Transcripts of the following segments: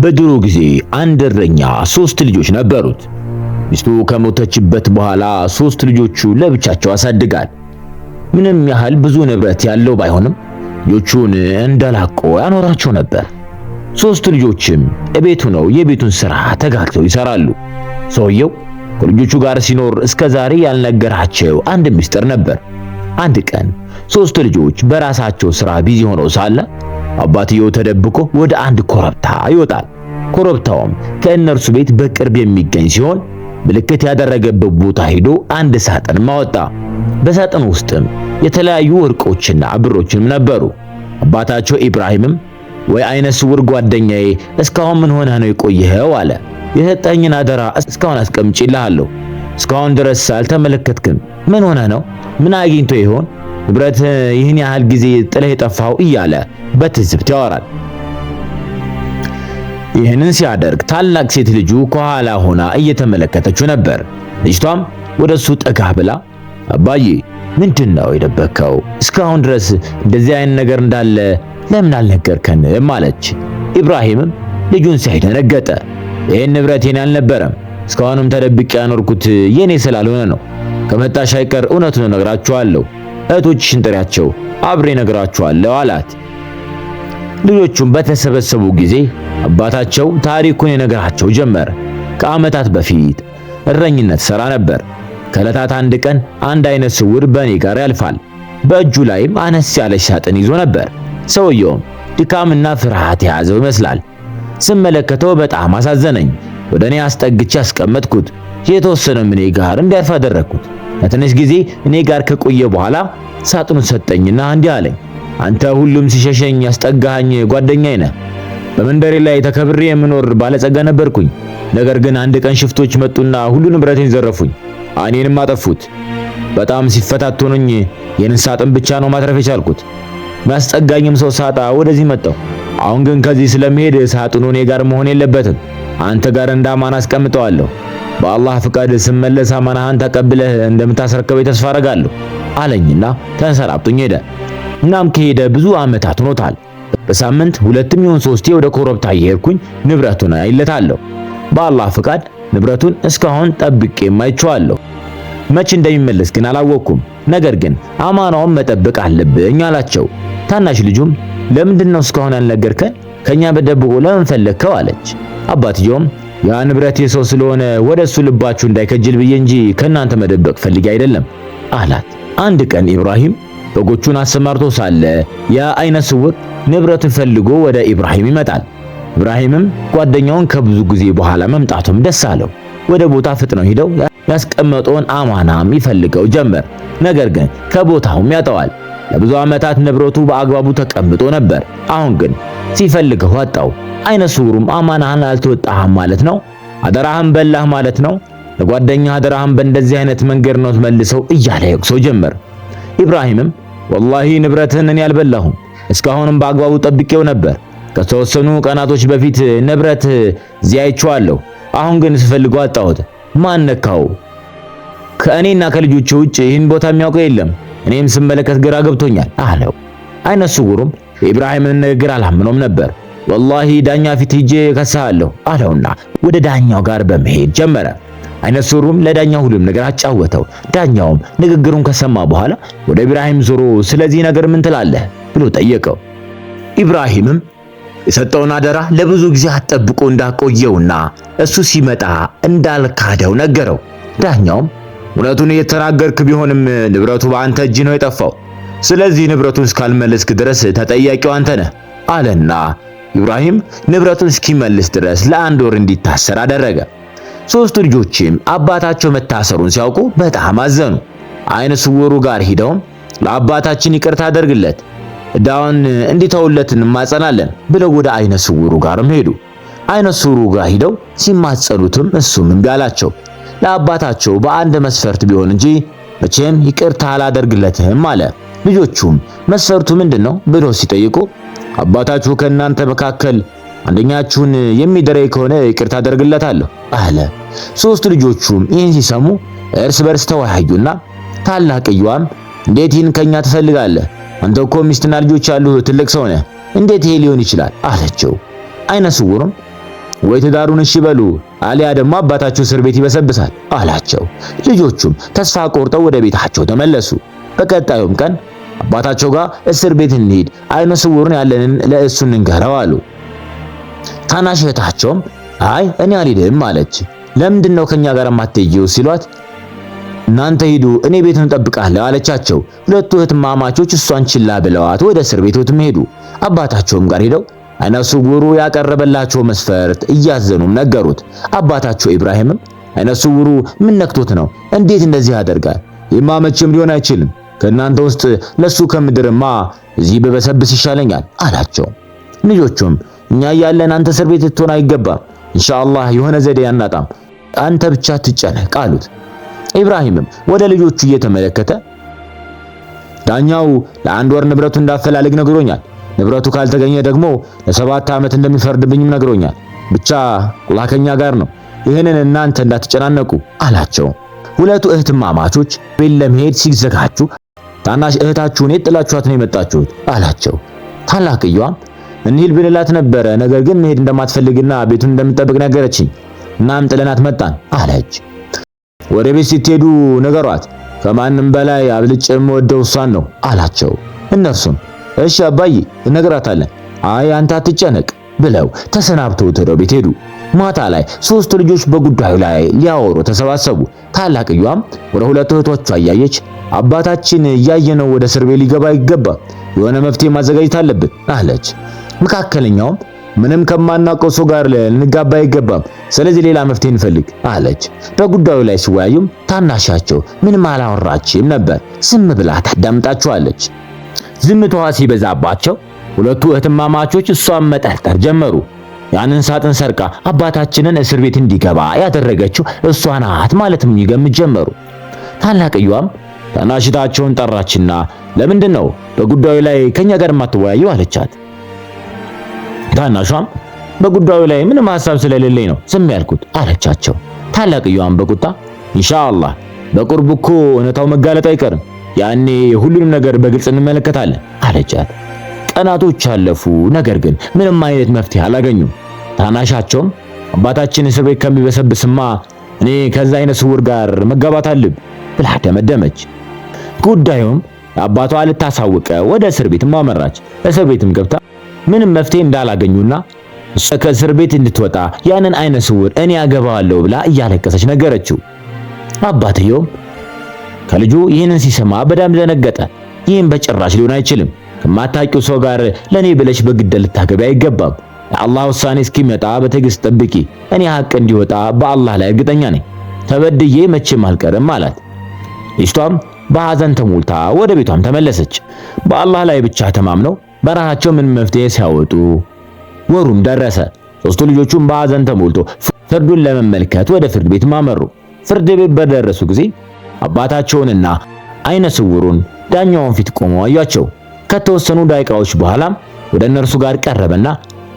በድሮ ጊዜ አንድ እረኛ ሶስት ልጆች ነበሩት። ሚስቱ ከሞተችበት በኋላ ሶስት ልጆቹ ለብቻቸው አሳድጋል። ምንም ያህል ብዙ ንብረት ያለው ባይሆንም ልጆቹን እንደላቆ ያኖራቸው ነበር። ሶስቱ ልጆችም እቤቱ ነው የቤቱን ስራ ተጋግተው ይሰራሉ። ሰውየው ከልጆቹ ጋር ሲኖር እስከ ዛሬ ያልነገራቸው አንድ ምስጢር ነበር። አንድ ቀን ሶስቱ ልጆች በራሳቸው ስራ busy ሆነው ሳለ አባትየው ተደብቆ ወደ አንድ ኮረብታ ይወጣል። ኮረብታውም ከእነርሱ ቤት በቅርብ የሚገኝ ሲሆን ምልክት ያደረገበት ቦታ ሄዶ አንድ ሳጥን አወጣ። በሳጥን ውስጥም የተለያዩ ወርቆችና ብሮችንም ነበሩ። አባታቸው ኢብራሂምም ወይ አይነ ስውር ጓደኛዬ እስካሁን ምን ሆነህ ነው የቆየኸው? አለ። የሰጠኝን አደራ እስካሁን አስቀምጬልሃለሁ። እስካሁን ድረስ አልተመለከትክም። ምን ሆነህ ነው? ምን አግኝቶ ይሆን ንብረት ይህን ያህል ጊዜ ጥለህ የጠፋው? እያለ በትዝብት ያወራል። ይህንን ሲያደርግ ታላቅ ሴት ልጁ ከኋላ ሆና እየተመለከተችው ነበር። ልጅቷም ወደሱ ጠጋ ብላ አባዬ ምንድን ነው የደበከው? እስካሁን ድረስ እንደዚህ አይነት ነገር እንዳለ ለምን አልነገርከንም? አለች። ኢብራሂምም ልጁን ሲያይ ደነገጠ። ይህን ንብረት የኔ አልነበረም፣ እስካሁንም ተደብቄ ያኖርኩት የኔ ስላልሆነ ነው። ከመጣሽ አይቀር እውነቱን እነግራችኋለሁ። እህቶችሽን ጥሪያቸው፣ አብሬ እነግራችኋለሁ አላት። ልጆቹም በተሰበሰቡ ጊዜ አባታቸው ታሪኩን የነገራቸው ጀመር። ከዓመታት በፊት እረኝነት ሰራ ነበር። ከዕለታት አንድ ቀን አንድ አይነ ስውር በእኔ ጋር ያልፋል። በእጁ ላይም አነስ ያለች ሳጥን ይዞ ነበር። ሰውየውም ድካምና ፍርሃት የያዘው ይመስላል። ስመለከተው በጣም አሳዘነኝ። ወደ እኔ አስጠግቼ አስቀመጥኩት። የተወሰነም እኔ ጋር እንዲያርፍ አደረግኩት። ለትንሽ ጊዜ እኔ ጋር ከቆየ በኋላ ሳጥኑን ሰጠኝና እንዲህ አለኝ። አንተ ሁሉም ሲሸሸኝ ያስጠጋኸኝ ጓደኛዬ ነህ። በመንደሬ ላይ ተከብሬ የምኖር ባለጸጋ ነበርኩኝ። ነገር ግን አንድ ቀን ሽፍቶች መጡና ሁሉ ንብረቴን ዘረፉኝ፣ እኔንም አጠፉት። በጣም ሲፈታተኑኝ ይህንን ሳጥን ብቻ ነው ማትረፍ የቻልኩት። የሚያስጠጋኝም ሰው ሳጣ ወደዚህ መጣሁ። አሁን ግን ከዚህ ስለምሄድ ሳጥኑ እኔ ጋር መሆን የለበትም፣ አንተ ጋር እንደ አማና አስቀምጠዋለሁ። በአላህ ፍቃድ ስመለስ አማናህን ተቀብለህ እንደምታስረክበኝ ተስፋ አደርጋለሁ አለኝና ተንሰራብቶኝ ሄደ። እናም ከሄደ ብዙ ዓመታት ሆኖታል። በሳምንት ሁለትም ይሁን ሶስቴ ወደ ኮረብታ እየሄድኩኝ ንብረቱን አይለታለሁ። በአላህ ፍቃድ ንብረቱን እስካሁን ጠብቄም አይቼዋለሁ። መቼ እንደሚመለስ ግን አላወቅኩም። ነገር ግን አማናውን መጠበቅ አለብኝ አላቸው። ታናሽ ልጁም ለምንድን ነው እስካሁን ያልነገርከን? ከኛ በደብቆ ለምን ፈለግከው? አለች። አባትየውም ያ ንብረት የሰው ስለሆነ ወደ እሱ ልባችሁ እንዳይከጅል ብዬ እንጂ ከእናንተ መደበቅ ፈልጌ አይደለም አላት። አንድ ቀን ኢብራሂም በጎቹን አሰማርቶ ሳለ ያ አይነ ስውር ንብረቱን ፈልጎ ወደ ኢብራሂም ይመጣል። ኢብራሂምም ጓደኛውን ከብዙ ጊዜ በኋላ መምጣቱም ደስ አለው። ወደ ቦታ ፍጥነው ሂደው ያስቀመጠውን አማናም ይፈልገው ጀመር። ነገር ግን ከቦታውም ያጠዋል። ለብዙ ዓመታት ንብረቱ በአግባቡ ተቀምጦ ነበር። አሁን ግን ሲፈልገው አጣው። አይነ ስውሩም አማናህን አልተወጣህም ማለት ነው፣ አደራህን በላህ ማለት ነው፣ ለጓደኛህ አደራህን በእንደዚህ አይነት መንገድ ነው መልሰው እያለ ይወቅሰው ጀመር። ኢብራሂምም ወላሂ ንብረትህን እኔ አልበላሁም፣ እስካሁንም በአግባቡ ጠብቄው ነበር። ከተወሰኑ ቀናቶች በፊት ንብረት እዚያ አይቼዋለሁ። አሁን ግን ስፈልገው አጣሁት። ማን ነካው? ከእኔና ከልጆቼ ውጭ ይህን ቦታ የሚያውቀው የለም። እኔም ስመለከት ግራ ገብቶኛል አለው። አይነ ስውሩም የኢብራሂምን ንግግር አላምኖም ነበር። ወላሂ ዳኛ ፊት ሂጄ ከሳለሁ አለውና ወደ ዳኛው ጋር በመሄድ ጀመረ። አይነ ስውሩም ለዳኛው ሁሉም ነገር አጫወተው። ዳኛውም ንግግሩን ከሰማ በኋላ ወደ ኢብራሂም ዞሮ ስለዚህ ነገር ምን ትላለህ ብሎ ጠየቀው። ኢብራሂምም የሰጠውን አደራ ለብዙ ጊዜ አጠብቆ እንዳቆየውና እሱ ሲመጣ እንዳልካደው ነገረው። ዳኛውም እውነቱን እየተናገርክ ቢሆንም ንብረቱ በአንተ እጅ ነው የጠፋው። ስለዚህ ንብረቱን እስካልመለስክ ድረስ ተጠያቂው አንተ ነህ አለና ኢብራሂም ንብረቱን እስኪመልስ ድረስ ለአንድ ወር እንዲታሰር አደረገ። ሶስቱ ልጆችም አባታቸው መታሰሩን ሲያውቁ በጣም አዘኑ። አይነ ስውሩ ጋር ሂደውም ለአባታችን ይቅርታ አደርግለት ዕዳውን እንዲተውለት እንማጸናለን ብለው ወደ አይነ ስውሩ ጋርም ሄዱ። አይነ ስውሩ ጋር ሂደው ሲማጸኑትም እሱም እምቢ አላቸው። ለአባታቸው በአንድ መስፈርት ቢሆን እንጂ መቼም ይቅርታ አላደርግለትም አለ። ልጆቹም መስፈርቱ ምንድን ነው ብለው ሲጠይቁ አባታችሁ ከእናንተ መካከል አንደኛችሁን የሚድረኝ ከሆነ ይቅርታ አደርግለታለሁ አለ። ሶስቱ ልጆቹም ይህን ሲሰሙ እርስ በርስ ተወያዩና ታላቅየዋም እንዴት ይህን ከኛ ትፈልጋለህ? አንተ እኮ ሚስትና ልጆች ያሉህ ትልቅ ሰው ነህ፣ እንዴት ይሄ ሊሆን ይችላል? አለችው። አይነ ስውሩም ወይ ትዳሩን እሺ በሉ አሊያ ደግሞ አባታችሁ እስር ቤት ይበሰብሳል አላቸው። ልጆቹም ተስፋ ቆርጠው ወደ ቤታቸው ተመለሱ። በቀጣዩም ቀን አባታቸው ጋር እስር ቤት እንሂድ፣ አይነ ስውሩን ያለንን ለእሱ እንንገረው አሉ። ታናሽ እህታቸውም አይ እኔ አልሄድም አለች። ለምንድን ነው ከኛ ጋር የማትሄጂው ሲሏት እናንተ ሂዱ እኔ ቤቱን እጠብቃለሁ አለቻቸው። ሁለቱ እህትማማቾች እሷን ችላ ብለዋት ወደ እስር ቤቱም ሄዱ። አባታቸውም ጋር ሄደው አይነ ስውሩ ያቀረበላቸው መስፈርት እያዘኑም ነገሩት። አባታቸው ኢብራሂምም አይነ ስውሩ ምን ነክቶት ነው? እንዴት እንደዚህ ያደርጋል? ይህማ መቼም ሊሆን አይችልም። ከእናንተ ውስጥ ለሱ ከምድርማ እዚህ በበሰብስ ይሻለኛል አላቸው። ልጆቹም እኛ እያለን አንተ እስር ቤት ልትሆን አይገባም፣ ኢንሻአላህ የሆነ ዘዴ አናጣም፣ አንተ ብቻ ትጨነቅ አሉት። ኢብራሂምም ወደ ልጆቹ እየተመለከተ ዳኛው ለአንድ ወር ንብረቱ እንዳፈላልግ ነግሮኛል። ንብረቱ ካልተገኘ ደግሞ ለ7 ዓመት እንደሚፈርድብኝም ነግሮኛል። ብቻ አላህ ከኛ ጋር ነው፣ ይህንን እናንተ እንዳትጨናነቁ አላቸው። ሁለቱ እህትማማቾች ቤት ለመሄድ ሲዘጋጁ ታናሽ እህታችሁን የት ጥላችኋት ነው የመጣችሁት አላቸው። ታላቅየዋም እንሂድ ብንላት ነበረ፣ ነገር ግን መሄድ እንደማትፈልግና ቤቱን እንደምትጠብቅ ነገረችኝ። እናም ጥለናት መጣን አለች። ወደ ቤት ስትሄዱ ንገሯት፣ ከማንም በላይ አብልጬ የምወደው እሷን ነው አላቸው። እነርሱም እሺ አባዬ እነግራታለን፣ አይ አንተ አትጨነቅ ብለው ተሰናብተው ወደ ቤት ሄዱ። ማታ ላይ ሶስቱ ልጆች በጉዳዩ ላይ ሊያወሩ ተሰባሰቡ። ታላቅየዋም ወደ ሁለቱ እህቶቿ እያየች አባታችን እያየነው ወደ እስር ቤት ሊገባ ይገባ፣ የሆነ መፍትሄ ማዘጋጀት አለብን አለች። መካከለኛውም ምንም ከማናውቀው ሰው ጋር ልንጋባ አይገባም፣ ስለዚህ ሌላ መፍትሄ እንፈልግ አለች። በጉዳዩ ላይ ሲወያዩም ታናሻቸው ምንም አላወራችም ነበር፣ ዝም ብላ ታዳምጣቸዋለች። ዝምታዋ ሲበዛባቸው ሁለቱ እህትማማቾች እሷን መጠርጠር ጀመሩ። ያንን ሳጥን ሰርቃ አባታችንን እስር ቤት እንዲገባ ያደረገችው እሷ ናት ማለትም ይገምት ጀመሩ። ታላቅየዋም ታናሽታቸውን ጠራችና ለምንድን ነው በጉዳዩ ላይ ከኛ ጋር የማትወያየው አለቻት። ታናሿም በጉዳዩ ላይ ምንም ሐሳብ ስለሌለኝ ነው ዝም ያልኩት አለቻቸው። ታላቅየዋም በቁጣ ኢንሻአላህ በቅርቡ እኮ እውነታው መጋለጥ አይቀርም፣ ያኔ ሁሉንም ነገር በግልጽ እንመለከታለን አለቻት። ቀናቶች አለፉ። ነገር ግን ምንም አይነት መፍትሄ አላገኙም። ታናሻቸውም አባታችን እስር ቤት ከሚበሰብስማ እኔ ከዛ አይነ ስውር ጋር መጋባት አለብ ብላ ደመደመች። ጉዳዩም አባቷ ልታሳውቀ ወደ እስር ቤትም አመራች። እስር ቤትም ገብታ ምንም መፍትሄ እንዳላገኙና ከእስር ቤት እንድትወጣ ያንን አይነ ስውር እኔ አገባዋለሁ ብላ እያለቀሰች ነገረችው። አባትየውም ከልጁ ይህንን ሲሰማ በጣም ደነገጠ። ይህም በጭራሽ ሊሆን አይችልም፣ ከማታውቂው ሰው ጋር ለኔ ብለሽ በግድ ልታገቢ አይገባም። የአላህ ውሳኔ እስኪመጣ በትዕግስት ጠብቂ። እኔ ሀቅ እንዲወጣ በአላህ ላይ እርግጠኛ ነኝ። ተበድዬ መቼም አልቀርም አላት። ልጅቷም በሐዘን ተሞልታ ወደ ቤቷም ተመለሰች። በአላህ ላይ ብቻ ተማምነው በራሳቸው ምን መፍትሄ ሲያወጡ ወሩም ደረሰ። ሶስቱ ልጆቹም በሐዘን ተሞልቶ ፍርዱን ለመመልከት ወደ ፍርድ ቤት አመሩ። ፍርድ ቤት በደረሱ ጊዜ አባታቸውንና አይነ ስውሩን ዳኛውን ፊት ቆመው አያቸው። ከተወሰኑ ደቂቃዎች በኋላም ወደ እነርሱ ጋር ቀረበና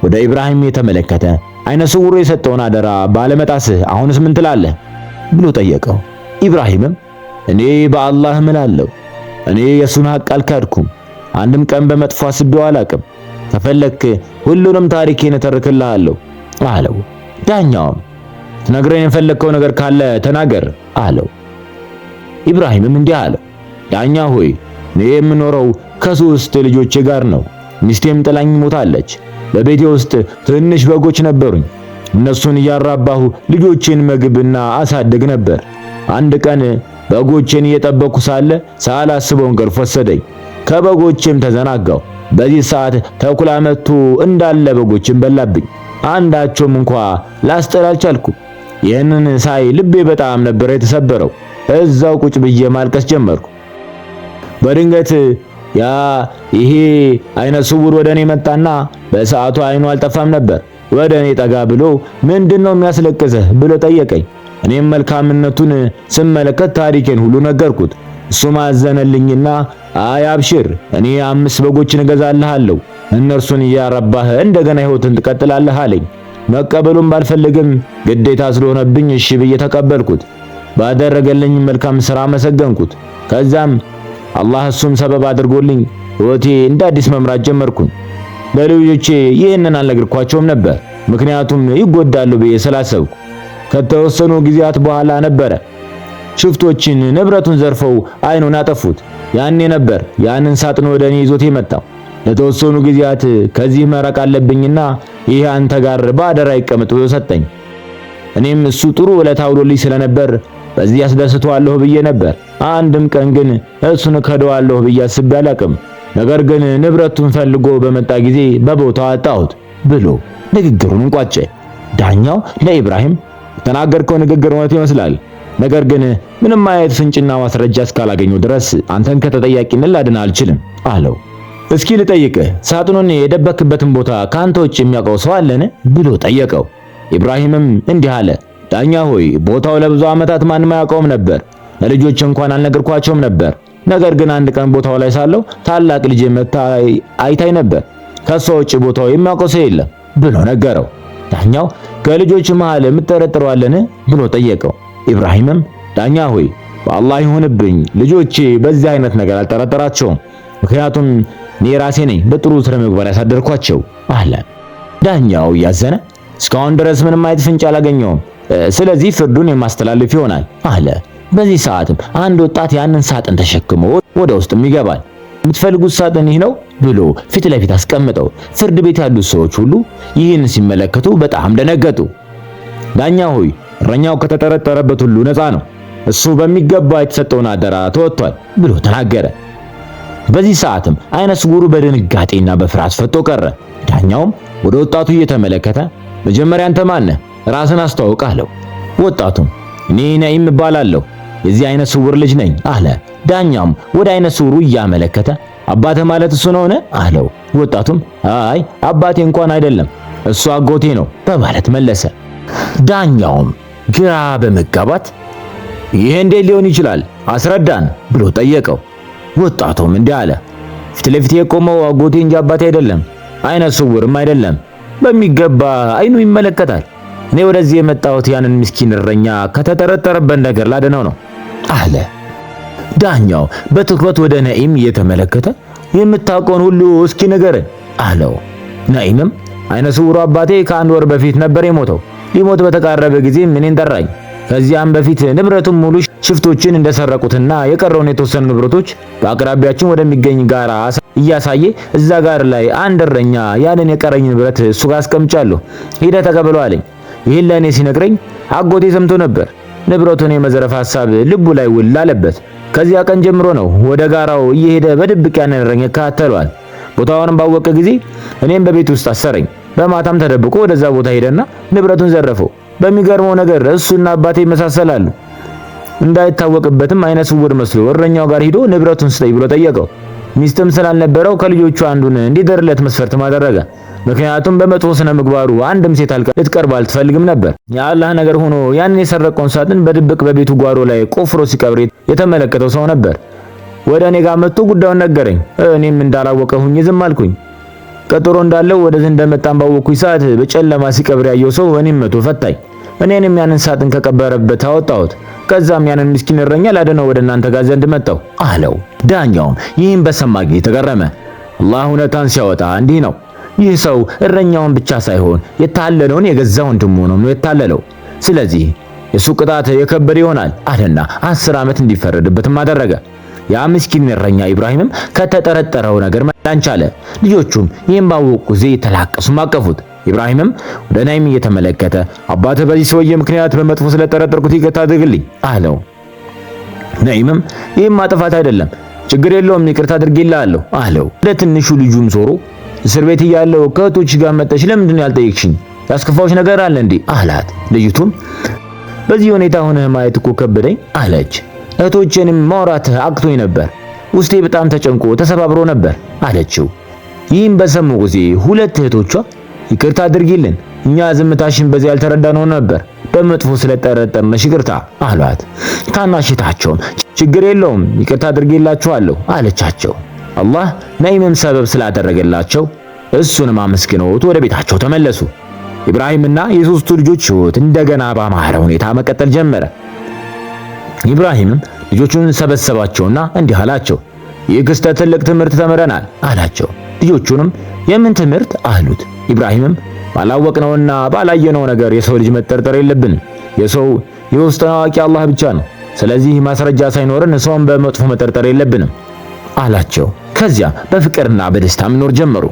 ወደ ኢብራሂም የተመለከተ አይነ ስውሩ የሰጠውን አደራ ባለመጣስህ አሁንስ ምን ትላለህ ብሎ ጠየቀው። ኢብራሂምም እኔ በአላህ እምላለሁ፣ እኔ የሱን ሐቅ አልካድኩም፣ አንድም ቀን በመጥፎ አስቤው አላቅም። ከፈለክ ሁሉንም ታሪኬን እተርክልሃለሁ አለው። ዳኛውም ትነግረኝ የፈለግከው ነገር ካለ ተናገር አለው። ኢብራሂምም እንዲህ አለው፣ ዳኛ ሆይ እኔ የምኖረው ከሶስት ልጆቼ ጋር ነው። ሚስቴም ጥላኝ ሞታለች። በቤቴ ውስጥ ትንሽ በጎች ነበሩኝ። እነሱን እያራባሁ ልጆቼን መግብና አሳድግ ነበር። አንድ ቀን በጎቼን እየጠበኩ ሳለ ሳላስበው እንቅልፍ ወሰደኝ። ከበጎቼም ተዘናጋው። በዚህ ሰዓት ተኩላ መጥቶ እንዳለ በጎችን በላብኝ። አንዳቸውም እንኳ ላስጠል አልቻልኩም። ይህንን ሳይ ልቤ በጣም ነበር የተሰበረው። እዛው ቁጭ ብዬ ማልቀስ ጀመርኩ። በድንገት ያ ይሄ አይነ ስውር ወደ እኔ መጣና በሰዓቱ አይኑ አልጠፋም ነበር። ወደ እኔ ጠጋ ብሎ ምንድነው የሚያስለቅስህ ብሎ ጠየቀኝ። እኔም መልካምነቱን ስመለከት ታሪኬን ሁሉ ነገርኩት። እሱም አዘነልኝና አይ አብሽር፣ እኔ 5 በጎችን እገዛልሃለሁ፣ እነርሱን እያረባህ እንደገና ሕይወትን ትቀጥላለህ አለኝ። መቀበሉን ባልፈልግም ግዴታ ስለሆነብኝ እሺ ብዬ ተቀበልኩት። ባደረገልኝ መልካም ስራ አመሰገንኩት። ከዛም አላህ እሱም ሰበብ አድርጎልኝ ሕይወቴ እንደ አዲስ መምራት ጀመርኩኝ። ለልጆቼ ይህንን አልነግርኳቸውም ነበር፣ ምክንያቱም ይጎዳሉ ብዬ ስላሰብኩ። ከተወሰኑ ጊዜያት በኋላ ነበረ ሽፍቶችን ንብረቱን ዘርፈው አይኑን አጠፉት። ያኔ ነበር ያንን ሳጥን ወደ እኔ ይዞት የመጣው። ለተወሰኑ ጊዜያት ከዚህ መራቅ አለብኝና ይህ አንተ ጋር በአደራ ይቀመጥ ብሎ ሰጠኝ። እኔም እሱ ጥሩ ውለታ ውሎልኝ ስለነበር በዚህ አስደስተዋለሁ ብዬ ነበር። አንድም ቀን ግን እሱን እከደዋለሁ ብዬ አስቤ አላቅም። ነገር ግን ንብረቱን ፈልጎ በመጣ ጊዜ በቦታው አጣሁት ብሎ ንግግሩን ቋጨ። ዳኛው ለኢብራሂም የተናገርከው ንግግር እውነት ይመስላል፣ ነገር ግን ምንም አይነት ፍንጭና ማስረጃ እስካላገኘሁ ድረስ አንተን ከተጠያቂነት ላድን አልችልም አለው። እስኪ ልጠይቅህ፣ ሳጥኑን የደበክበትን ቦታ ከአንተ ውጭ የሚያውቀው ሰው አለን ብሎ ጠየቀው። ኢብራሂምም እንዲህ አለ፣ ዳኛ ሆይ ቦታው ለብዙ ዓመታት ማንም አያውቀውም ነበር። ለልጆች እንኳን አልነገርኳቸውም ነበር። ነገር ግን አንድ ቀን ቦታው ላይ ሳለሁ ታላቅ ልጄ መታ አይታኝ ነበር። ከሷ ውጭ ቦታው የሚያውቀው ሰው የለም ብሎ ነገረው። ዳኛው ከልጆች መሃል የምትጠረጥረው አለን ብሎ ጠየቀው። ኢብራሂምም ዳኛ ሆይ በአላህ ይሁንብኝ ልጆቼ በዚህ አይነት ነገር አልጠረጠራቸውም፣ ምክንያቱም እኔ ራሴ ነኝ በጥሩ ስነ ምግባር ያሳደርኳቸው አለ። ዳኛው እያዘነ እስካሁን ድረስ ምንም አይነት ፍንጭ አላገኘውም፣ ስለዚህ ፍርዱን የማስተላልፍ ይሆናል አለ። በዚህ ሰዓትም አንድ ወጣት ያንን ሳጥን ተሸክሞ ወደ ውስጥም ይገባል። የምትፈልጉት ሳጥን ይህ ነው ብሎ ፊት ለፊት አስቀምጠው። ፍርድ ቤት ያሉት ሰዎች ሁሉ ይህን ሲመለከቱ በጣም ደነገጡ። ዳኛ ሆይ እረኛው ከተጠረጠረበት ሁሉ ነፃ ነው፣ እሱ በሚገባ የተሰጠውን አደራ ተወጥቷል ብሎ ተናገረ። በዚህ ሰዓትም አይነ ስውሩ በድንጋጤና በፍርሃት ፈጦ ቀረ። ዳኛውም ወደ ወጣቱ እየተመለከተ መጀመሪያ አንተ ማን ነህ? ራስን አስተዋውቅ አለው። ወጣቱም እኔ ነዒም እባላለሁ የዚህ አይነ ስውር ልጅ ነኝ አለ። ዳኛውም ወደ አይነ ስውሩ እያመለከተ አባትህ ማለት እሱ ነውን? አለው። ወጣቱም አይ አባቴ እንኳን አይደለም እሱ አጎቴ ነው በማለት መለሰ። ዳኛውም ግራ በመጋባት ይሄ እንዴት ሊሆን ይችላል? አስረዳን ብሎ ጠየቀው። ወጣቱም እንዲህ አለ፣ ፊት ለፊት የቆመው አጎቴ እንጂ አባቴ አይደለም፣ አይነ ስውርም አይደለም። በሚገባ አይኑ ይመለከታል። እኔ ወደዚህ የመጣሁት ያንን ምስኪን እረኛ ከተጠረጠረበት ነገር ላድነው ነው አለ። ዳኛው በትኩረት ወደ ነዒም እየተመለከተ የምታውቀውን ሁሉ እስኪ ንገረን አለው። ነዒምም አይነ ስውሩ አባቴ ከአንድ ወር በፊት ነበር የሞተው። ሊሞት በተቃረበ ጊዜም እኔን ጠራኝ። ከዚያም በፊት ንብረቱን ሙሉ ሽፍቶችን እንደሰረቁትና የቀረውን የተወሰኑ ንብረቶች በአቅራቢያችን ወደሚገኝ ጋራ እያሳየ እዛ ጋር ላይ አንድ እረኛ ያንን የቀረኝ ንብረት እሱ ጋር አስቀምጫለሁ፣ ሂደህ ተቀበለው አለኝ። ይህን ለእኔ ሲነግረኝ አጎቴ ሰምቶ ነበር። ንብረቱን የመዘረፍ ሐሳብ ልቡ ላይ ውል አለበት። ከዚያ ቀን ጀምሮ ነው ወደ ጋራው እየሄደ በድብቅ ያንን እረኛ ይከታተለዋል። ቦታውንም ባወቀ ጊዜ እኔም በቤት ውስጥ አሰረኝ። በማታም ተደብቆ ወደዛ ቦታ ሄደና ንብረቱን ዘረፈው። በሚገርመው ነገር እሱና አባቴ ይመሳሰላሉ። እንዳይታወቅበትም አይነ ስውር መስሎ እረኛው ጋር ሂዶ ንብረቱን ስጠኝ ብሎ ጠየቀው። ሚስትም ስላልነበረው ከልጆቹ አንዱን እንዲደርለት መስፈርትም አደረገ። ምክንያቱም በመጥፎ ስነ ምግባሩ አንድም ሴት ልትቀርብ አልትፈልግም ነበር። የአላህ ነገር ሆኖ ያንን የሰረቀውን ሳጥን በድብቅ በቤቱ ጓሮ ላይ ቆፍሮ ሲቀብር የተመለከተው ሰው ነበር። ወደ እኔ ጋር መጥቶ ጉዳዩን ነገረኝ። እኔም እንዳላወቀ ሁኜ ዝም አልኩኝ። ቀጠሮ እንዳለው ወደዚህ እንደመጣን ባወቅኩኝ ሰዓት በጨለማ ሲቀብር ያየው ሰው እኔም መቶ ፈታኝ። እኔንም ያንን ሳጥን ከቀበረበት አወጣሁት። ከዛም ያንን ምስኪን እረኛ ላድነው ወደ እናንተ ጋር ዘንድ መጣሁ አለው። ዳኛውም ይህን በሰማ ጊዜ ተገረመ። አላህ እውነታን ሲያወጣ እንዲህ ነው። ይህ ሰው እረኛውን ብቻ ሳይሆን የታለለውን የገዛ ወንድሙ ነው የታለለው። ስለዚህ የሱ ቅጣት የከበደ ይሆናል አለና 10 ዓመት እንዲፈረድበትም አደረገ። ያ ምስኪን እረኛ ኢብራሂምም ከተጠረጠረው ነገር መዳን ቻለ። ልጆቹም ይህን ባወቁ ጊዜ ተላቀሱም አቀፉት። ኢብራሂምም ወደ ናይም እየተመለከተ አባትህ በዚህ ሰውዬ ምክንያት በመጥፎ ስለጠረጠርኩት ይቅርታ አድርግልኝ አለው። ናይምም ይህም ማጥፋት አይደለም፣ ችግር የለውም ይቅርታ አድርጌልሃለሁ አለው። ወደ ትንሹ ልጁም ዞሮ እስር ቤት እያለሁ ከእህቶች ጋር መጠሽ ለምንድን ነው ያልጠየቅሽኝ? ያስከፋዎች ነገር አለ እንዴ አላት። ልጅቱም በዚህ ሁኔታ ሆነህ ማየት እኮ ከበደኝ አለች። እህቶቼንም ማውራት አቅቶኝ ነበር፣ ውስጤ በጣም ተጨንቆ ተሰባብሮ ነበር አለችው። ይህም በሰሙ ጊዜ ሁለት እህቶቿ ይቅርታ አድርጊልን፣ እኛ ዝምታሽን በዚህ ያልተረዳነው ነበር፣ በመጥፎ ስለጠረጠርንሽ ይቅርታ አሏት። ታናሽታቸውም ችግር የለውም ይቅርታ አድርጌላችኋለሁ አለቻቸው። አላህ ነዒምም ሰበብ ስላደረገላቸው እሱንም አመስግነውት ወደ ቤታቸው ተመለሱ። ኢብራሂምና የሶስቱ ልጆች ሕይወት እንደገና ባማረ ሁኔታ መቀጠል ጀመረ። ኢብራሂምም ልጆቹን ሰበሰባቸውና እንዲህ አላቸው፣ ይህ ክስተት ትልቅ ትምህርት ተምረናል አላቸው። ልጆቹንም የምን ትምህርት አሉት። ኢብራሂምም ባላወቅነውና ባላየነው ነገር የሰው ልጅ መጠርጠር የለብንም። የሰው የውስጥ አዋቂ አላህ ብቻ ነው። ስለዚህ ማስረጃ ሳይኖርን ሰውን በመጥፎ መጠርጠር የለብንም አላቸው። ከዚያ በፍቅርና በደስታ መኖር ጀመሩ።